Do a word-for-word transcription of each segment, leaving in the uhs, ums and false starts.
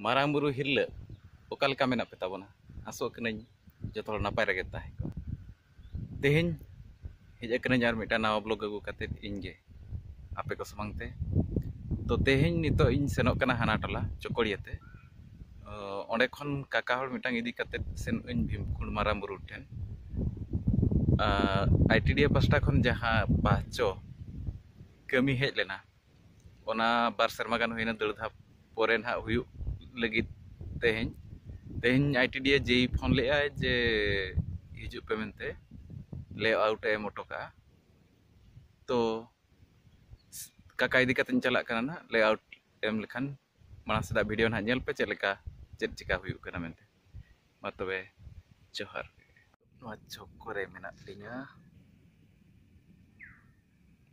ᱢᱟᱨᱟᱝ ᱵᱩᱨᱩ ᱦᱤᱨᱞᱟᱹ ᱚᱠᱟ ᱞᱮᱠᱟ ᱢᱮᱱᱟᱜ ᱯᱮ ᱛᱟᱵᱚᱱᱟ? ᱟᱥᱚᱜ ᱠᱟᱹᱱᱟᱹᱧ ᱡᱚᱛᱚ ᱦᱚᱲ ᱱᱟᱯᱟᱭ ᱨᱮᱜᱮ ᱛᱟᱦᱮᱸ ᱠᱚ᱾ ᱛᱮᱦᱮᱧ ᱦᱮᱡ ᱟᱠᱟᱱᱟᱹᱧ ᱟᱨ ᱢᱤᱫᱴᱟᱝ ᱱᱟᱣᱟ ᱵᱞᱚᱜ ᱟᱹᱜᱩ ᱠᱟᱛᱮᱫ ᱤᱧ ᱜᱮ ᱟᱯᱮ ᱠᱚ ᱥᱟᱢᱟᱝ ᱛᱮ᱾ ᱛᱚ ᱛᱮᱦᱮᱧ ᱱᱤᱛᱚᱜ ᱤᱧ ᱥᱮᱱᱚᱜ ᱠᱟᱱᱟ ᱦᱟᱱᱟ ᱴᱚᱞᱟ ᱪᱚᱠᱚᱲᱤᱭᱟᱹ ᱛᱮ᱾ ᱚ, ᱚᱸᱰᱮ ᱠᱷᱚᱱ ᱠᱟᱠᱟ ᱦᱚᱲ ᱢᱤᱫᱴᱟᱝ ᱤᱫᱤ ᱠᱟᱛᱮᱫ ᱥᱮᱱᱚᱜ ᱟᱹᱧ ᱵᱷᱤᱢᱠᱩᱸᱰ ᱢᱟᱨᱟᱝ ᱵᱩᱨᱩ ᱴᱷᱮᱱ᱾ ᱟᱨ ᱟᱭ ᱴᱤ ᱰᱤ ᱮ ᱯᱟᱥᱴᱟ ᱠᱷᱚᱱ ᱡᱟᱦᱟᱸ ᱯᱟᱦᱪᱚ ᱠᱟᱹᱢᱤ ᱦᱮᱡ ᱞᱮᱱᱟ, ᱚᱱᱟ ᱵᱟᱨ ᱥᱮᱨᱢᱟ ᱜᱟᱱ ᱦᱩᱭᱱᱟ ᱫᱟᱹᱲ ᱫᱷᱟᱯ ᱯᱚᱨᱮ ᱱᱟᱦᱟᱜ ᱦᱩᱭᱩᱜ ᱞᱟᱹᱜᱤᱫ᱾ ᱛᱮᱦᱮᱧ ᱛᱮᱦᱮᱧ I T D A ᱡᱮᱭ phone ᱞᱮᱫᱼᱟᱭ ᱡᱮ ᱦᱤᱡᱩᱜ ᱯᱮ ᱢᱮᱱᱛᱮ, ᱞᱮ ᱟᱣᱩᱴ ᱮ ᱮᱢ ᱦᱚᱴᱚ ᱠᱟᱜᱼᱟ᱾ ᱛᱚ ᱠᱟᱠᱟ ᱤᱫᱤ ᱠᱟᱛᱮᱧ ᱪᱟᱞᱟᱜ ᱠᱟᱱᱟ ᱱᱟᱦᱟᱜ᱾ ᱞᱮ ᱟᱣᱩᱴ ᱮᱢ ᱞᱮᱠᱷᱟᱱ ᱢᱟᱲᱟᱝ ᱥᱮᱫᱟᱜ ᱵᱷᱤᱰᱤᱭᱳ ᱱᱟᱦᱟᱜ ᱧᱮᱞ ᱯᱮ, ᱪᱮᱫ ᱞᱮᱠᱟ ᱪᱮᱫ ᱪᱮᱠᱟ ᱦᱩᱭᱩᱜ ᱠᱟᱱᱟ ᱢᱮᱱᱛᱮ᱾ ᱢᱟ ᱛᱚᱵᱮ, ᱡᱚᱦᱟᱨ᱾ ᱱᱚᱣᱟ ᱪᱚᱠ ᱠᱚᱨᱮ ᱢᱮᱱᱟᱜ ᱞᱤᱧᱟ,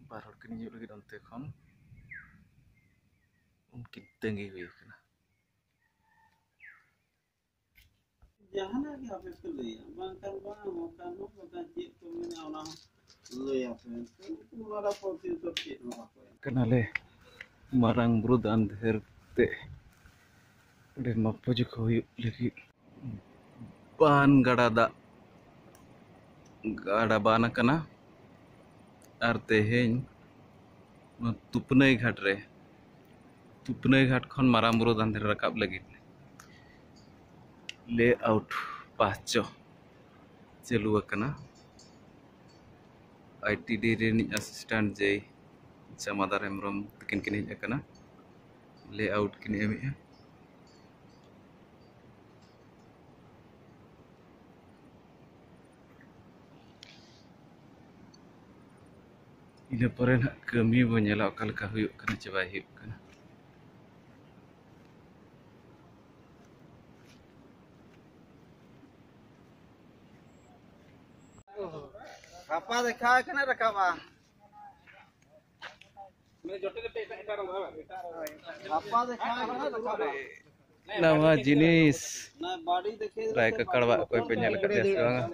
ᱵᱟᱨ ᱦᱚᱲ ᱠᱤᱱ ᱦᱤᱡᱩᱜ ᱞᱟᱹᱜᱤᱫ ᱚᱱᱛᱮ ᱠᱷᱚᱱ, ᱩᱱᱠᱤᱱ ᱛᱟᱺᱜᱤ ᱦᱩᱭ ᱟᱠᱟᱱᱟ᱾ ᱡᱟᱦᱟᱱᱟᱜ ᱜᱮ ᱟᱯᱮ ᱯᱮ ᱞᱟᱹᱭᱟ, ᱵᱟᱝᱠᱷᱟᱱ ᱵᱟᱝ, ᱵᱟᱝᱠᱷᱟᱱ ᱵᱟᱝ, ᱵᱟᱝᱠᱷᱟᱱ ᱪᱮᱫ ᱠᱚ ᱢᱮᱱᱟ ᱚᱱᱟ ᱦᱚᱸ ᱞᱟᱹᱭ ᱟᱯᱮ᱾ ᱩᱱᱠᱩ ᱚᱱᱟ ᱨᱮ ᱯᱨᱚᱛᱤ ᱩᱛᱟᱹᱨ ᱪᱮᱫ ᱦᱚᱸ ᱵᱟᱠᱚ ᱮᱢ᱾ ᱠᱟᱱᱟᱞᱮ ᱢᱟᱨᱟᱝ ᱵᱩᱨᱩ ᱫᱟᱱ ᱫᱷᱮᱨ ᱛᱮ ᱚᱸᱰᱮ ᱢᱟᱯᱚ ᱡᱚᱠᱷᱚ ᱦᱩᱭᱩᱜ ᱞᱟᱹᱜᱤᱫ᱾ ᱵᱟᱱ ᱜᱟᱰᱟ ᱫᱟᱜ, ᱜᱟᱰᱟ ᱵᱟᱱ ᱟᱠᱟᱱᱟ᱾ ᱟᱨ ᱛᱮᱦᱮᱧ ᱱᱚᱣᱟ ᱛᱩᱯᱱᱟᱹᱭ ᱜᱷᱟᱴ ᱨᱮ, ᱛᱩᱯᱱᱟᱹᱭ ᱜᱷᱟᱴ ᱠᱷᱚᱱ ᱢᱟᱨᱟᱝ ᱵᱩᱨᱩ ᱫᱟᱱ ᱫᱷᱮᱨ ᱨᱟᱠᱟᱵ ᱞᱟᱹᱜᱤᱫ ᱞᱮ ᱟᱣᱩᱴ ᱯᱟᱦᱪᱚ ᱪᱟᱹᱞᱩ ᱟᱠᱟᱱᱟ᱾ ᱟᱭ ᱴᱤ ᱰᱤ ᱨᱤᱱᱤᱡ ᱟᱥᱤᱥᱴᱮᱱᱴ ᱡᱮᱭ ᱡᱟᱢᱟᱫᱟᱨ ᱦᱮᱢᱵᱨᱚᱢ ᱛᱟᱹᱠᱤᱱ ᱠᱤᱱ ᱦᱮᱡ ᱟᱠᱟᱱᱟ, ᱞᱮ ᱟᱣᱩᱴ ᱠᱤᱱ ᱮᱢᱮᱜᱼᱟ᱾ ᱤᱱᱟᱹ ᱯᱚᱨᱮ ᱱᱟᱦᱟᱜ ᱠᱟᱹᱢᱤ ᱵᱚ ᱧᱮᱞᱟ, ᱚᱠᱟ ᱞᱮᱠᱟ ᱦᱩᱭᱩᱜ ᱠᱟᱱᱟ ᱪᱮ ᱵᱟᱭ ᱦᱩᱭᱩᱜ ᱠᱟᱱᱟ᱾ ᱜᱟᱯᱟ ᱫᱮᱠᱷᱟ ᱠᱟᱱᱟ ᱨᱟᱠᱟᱵᱼᱟ᱾ ᱜᱟᱯᱟ ᱫᱮᱠᱷᱟ ᱠᱟᱱᱟ ᱨᱟᱠᱟᱵᱼᱟ᱾ ᱱᱟᱣᱟ ᱡᱤᱱᱤᱥ ᱚᱱᱟ ᱵᱟᱰᱤ ᱫᱮᱠᱷᱮ ᱨᱟᱭ ᱠᱟᱠᱲᱟᱣᱟᱜ ᱚᱠᱚᱭ ᱯᱮ ᱧᱮᱞ ᱟᱠᱟᱫᱮᱭᱟ ᱥᱮ ᱵᱟᱝᱟ?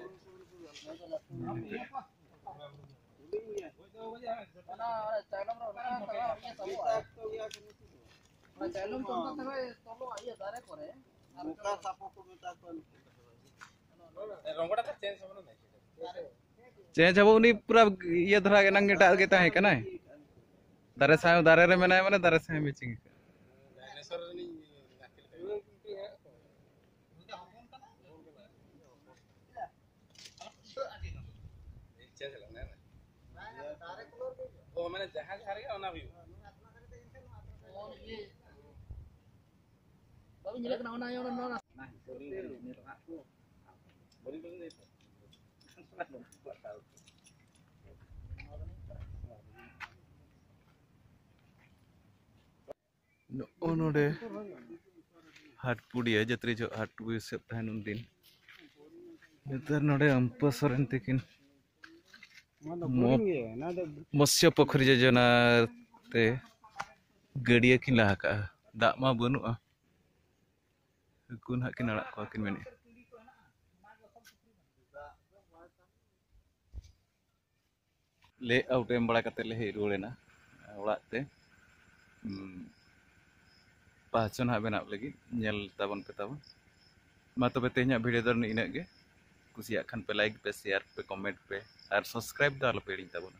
ᱪᱮᱧᱡᱽ ᱟᱵᱚ, ᱩᱱᱤ ᱯᱩᱨᱟ ᱤᱭᱟᱹ ᱫᱷᱟᱨᱟ ᱜᱮ, ᱱᱟᱝ ᱮᱴᱟᱜ ᱜᱮ ᱛᱟᱦᱮᱸ ᱠᱟᱱᱟᱭ᱾ ᱫᱟᱨᱮ ᱥᱟᱶ, ᱫᱟᱨᱮ ᱨᱮ ᱢᱮᱱᱟᱭ ᱢᱟᱱᱮ ᱫᱟᱨᱮ ᱥᱟᱶ ᱢᱮᱪᱤᱝ᱾ ᱚ, ᱢᱟᱱᱮ ᱡᱟᱦᱟᱸ ᱡᱟᱦᱟᱸ ᱨᱮᱜᱮ ᱚᱱᱟ ᱦᱩᱭᱩᱜᱼᱟ᱾ ᱵᱟᱵᱤᱱ ᱧᱮᱞᱮᱫ ᱠᱟᱱᱟ ᱚᱱᱟ, ᱚᱱᱟ, ᱚᱱᱟ? ᱱᱚᱜᱼᱚ ᱱᱚᱰᱮ ᱦᱟᱴ ᱯᱩᱲᱤᱭᱟᱹ ᱡᱟᱹᱛᱨᱤ ᱡᱚᱦᱚᱜ ᱦᱟᱴ ᱯᱩᱲᱤᱭᱟᱹ ᱥᱮᱫ ᱛᱟᱦᱮᱱ ᱩᱱᱫᱤᱱ᱾ ᱱᱮᱛᱟᱨ ᱱᱚᱰᱮ ᱟᱢᱯᱟ ᱥᱚᱨᱮᱱ ᱛᱤᱠᱤᱱ ᱢᱚ-, ᱢᱚᱛᱥᱚ ᱯᱩᱠᱷᱨᱤ ᱡᱳᱡᱚᱱᱟ ᱛᱮ ᱜᱟᱹᱰᱭᱟᱹ ᱠᱤᱱ ᱞᱟ ᱟᱠᱟᱜᱼᱟ᱾ ᱫᱟᱜ ᱢᱟ ᱵᱟᱹᱱᱩᱜᱼᱟ᱾ ᱦᱟᱹᱠᱩ ᱱᱟᱦᱟᱜ ᱠᱤᱱ ᱟᱲᱟᱜ ᱠᱚᱣᱟ ᱠᱤᱱ ᱢᱮᱱᱮᱫ᱾ ᱞᱮ ᱟᱣᱩᱴ ᱮᱢ ᱵᱟᱲᱟ ᱠᱟᱛᱮ ᱞᱮ ᱦᱮᱡ ᱨᱩᱣᱟᱹᱲ ᱮᱱᱟ ᱚᱲᱟᱜ ᱛᱮ᱾ ᱦᱩᱸ, ᱯᱟᱦᱪᱚ ᱱᱟᱦᱟᱜ ᱵᱮᱱᱟᱣ ᱞᱟᱹᱜᱤᱫ ᱧᱮᱞ ᱛᱟᱵᱚᱱ ᱯᱮ ᱛᱟᱵᱚᱱ᱾ ᱢᱟ ᱛᱚᱵᱮ ᱛᱮᱦᱮᱧᱟᱜ ᱵᱷᱤᱰᱤᱭᱳ ᱫᱚ ᱤᱱᱟᱹᱜ ᱜᱮ᱾ ᱠᱩᱥᱤᱭᱟᱜ ᱠᱷᱟᱱ ᱯᱮ ᱞᱟᱭᱤᱠ ᱯᱮ, ᱥᱮᱭᱟᱨ ᱯᱮ, ᱠᱚᱢᱮᱱᱴ ᱯᱮ ᱟᱨ ᱥᱟᱵᱥᱠᱨᱟᱭᱤᱵ ᱫᱚ ᱟᱞᱚ ᱯᱮ ᱦᱤᱲᱤᱧ ᱛᱟᱵᱚᱱᱟ᱾